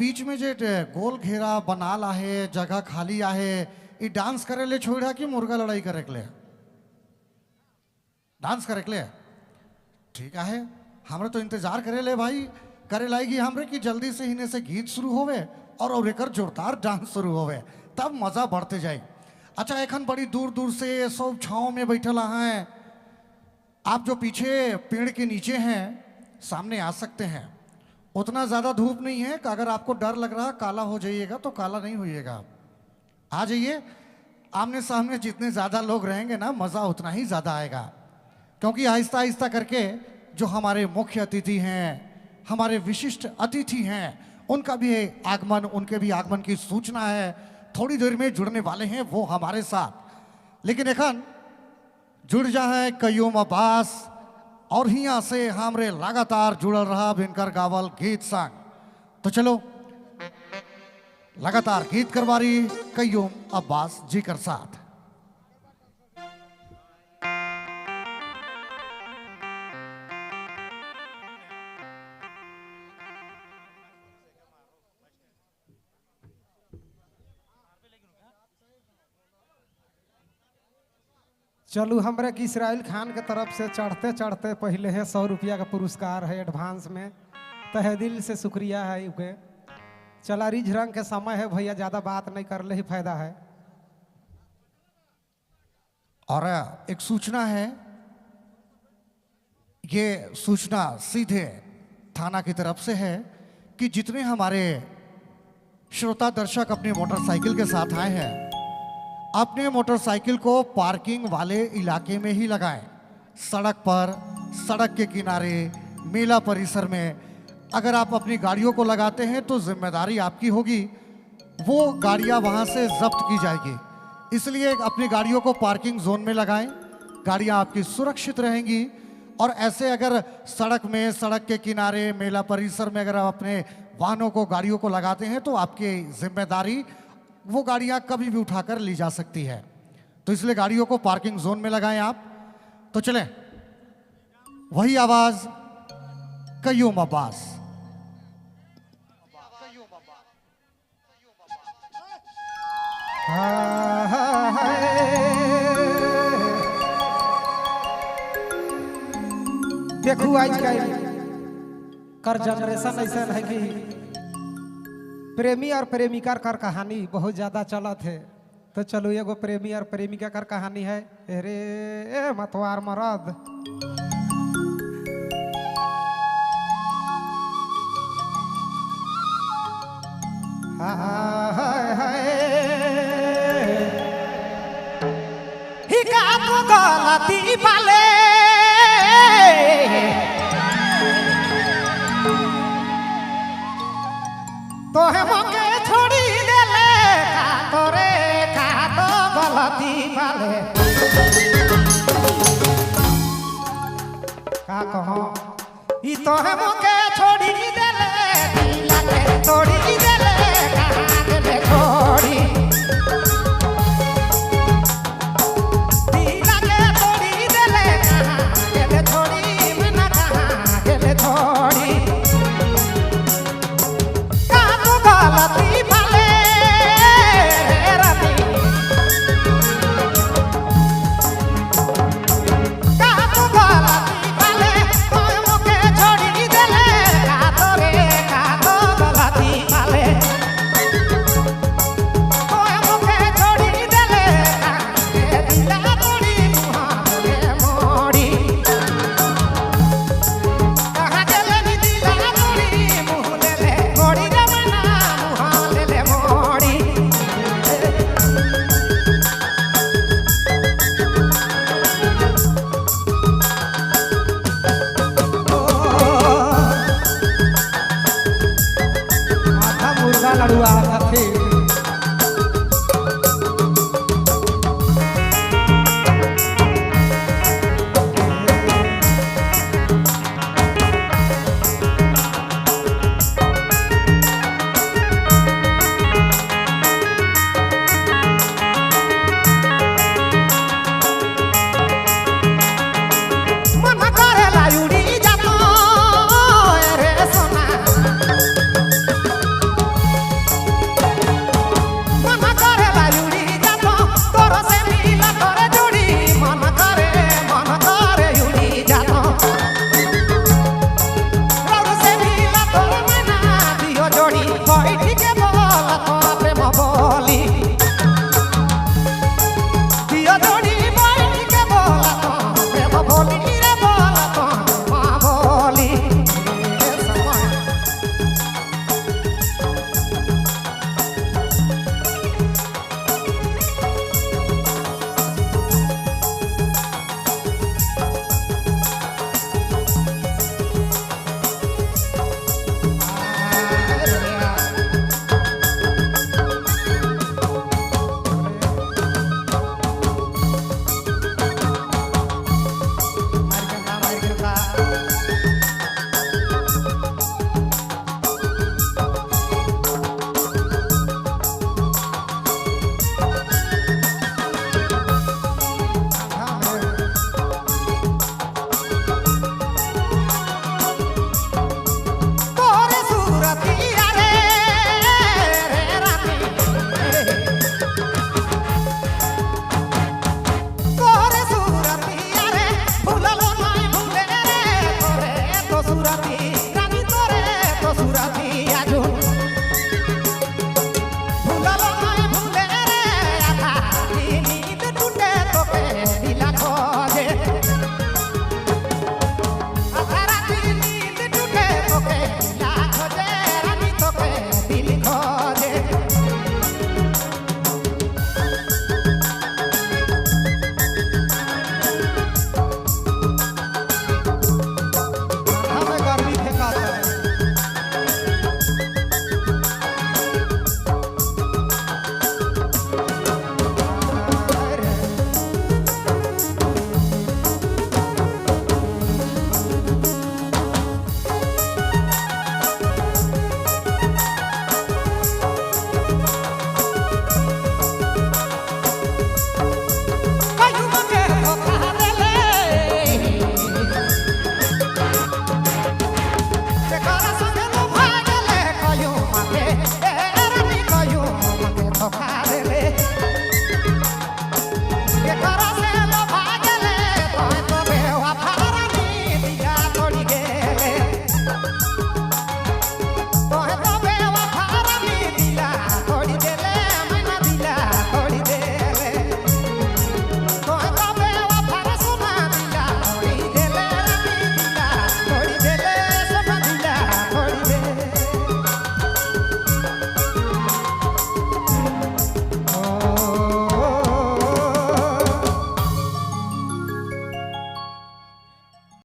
बीच में जे गोल घेरा बनाल आहे, जगह खाली आहे, ई डांस करे ले छोड़ा कि मुर्गा लड़ाई करे के ले? डांस करे के ले, ठीक है। हमरे तो इंतजार करे ले भाई, करे लाएगी हमरे कि जल्दी से हिने से गीत शुरू होवे और एकर जोरदार डांस शुरू होवे, तब मजा बढ़ते जाए। अच्छा, एखन बड़ी दूर दूर से सब छाँव में बैठल हैं। आप जो पीछे पेड़ के नीचे हैं सामने आ सकते हैं, उतना ज़्यादा धूप नहीं है कि अगर आपको डर लग रहा काला हो जाइएगा तो काला नहीं होइएगा, आप आ जाइए। आमने सामने जितने ज़्यादा लोग रहेंगे ना, मज़ा उतना ही ज़्यादा आएगा, क्योंकि आहिस्ता आहिस्ता करके जो हमारे मुख्य अतिथि हैं, हमारे विशिष्ट अतिथि हैं, उनका भी आगमन, उनके भी आगमन की सूचना है, थोड़ी देर में जुड़ने वाले हैं वो हमारे साथ। लेकिन एखन जुड़ जाए कयूम अब्बास और हिया से हमरे लगातार जुड़ल रहा इनकर गावल गीत संग। तो चलो लगातार गीत करवारी कयूम अब्बास जी कर साथ। चलू, हमरे की इसराइल खान के तरफ से चढ़ते चढ़ते पहले है 100 रुपया का पुरस्कार है एडवांस में, तहे दिल से शुक्रिया है उके। चला रिझ रंग के समय है भैया, ज़्यादा बात नहीं कर ले ही फायदा है। और एक सूचना है, ये सूचना सीधे थाना की तरफ से है कि जितने हमारे श्रोता दर्शक अपनी मोटरसाइकिल के साथ आए हैं, अपने मोटरसाइकिल को पार्किंग वाले इलाके में ही लगाएं। सड़क पर, सड़क के किनारे, मेला परिसर में अगर आप अपनी गाड़ियों को लगाते हैं तो जिम्मेदारी आपकी होगी, वो गाड़ियां वहां से जब्त की जाएगी। इसलिए अपनी गाड़ियों को पार्किंग जोन में लगाएं, गाड़ियां आपकी सुरक्षित रहेंगी। और ऐसे अगर सड़क में, सड़क के किनारे, मेला परिसर में अगर आप अपने वाहनों को, गाड़ियों को लगाते हैं तो आपकी जिम्मेदारी, वो गाड़ियां कभी भी उठाकर ली जा सकती है। तो इसलिए गाड़ियों को पार्किंग जोन में लगाएं आप। तो चलें, वही आवाज कयूम अब्बास। देखू आजकल कर जनरेशन ऐसा है कि प्रेमी और प्रेमिका कर कहानी बहुत ज़्यादा चलत है। तो चलो एगो प्रेमी और प्रेमिका कर कहानी है। अरे ए मतवार मरद, गलती पाले तोहे मके छोड़ी देले, का तोरे का तो गलती पाले, का कहो ई तोहे मके छोड़ी देले, दिला के तोड़ी देले, कहाँ देले छोड़ी, दिला के तोड़ी देले, कहाँ देले छोड़ी, मना कहाँ देले छोड़ी, गलती पाले रानी, का तू गलती पाले, तोय मोके छोड़ी देले, का तोरे का तो गलती पाले, तोय मोके छोड़ी देले, का दिला तोड़ी मुहा ले मोड़ी, कहाँ गेले नी दिला तोड़ी मुह ले मोड़ी रे मना मुहा ले मोड़ी। आधा मुर्गा लड़ुआ आधा थे।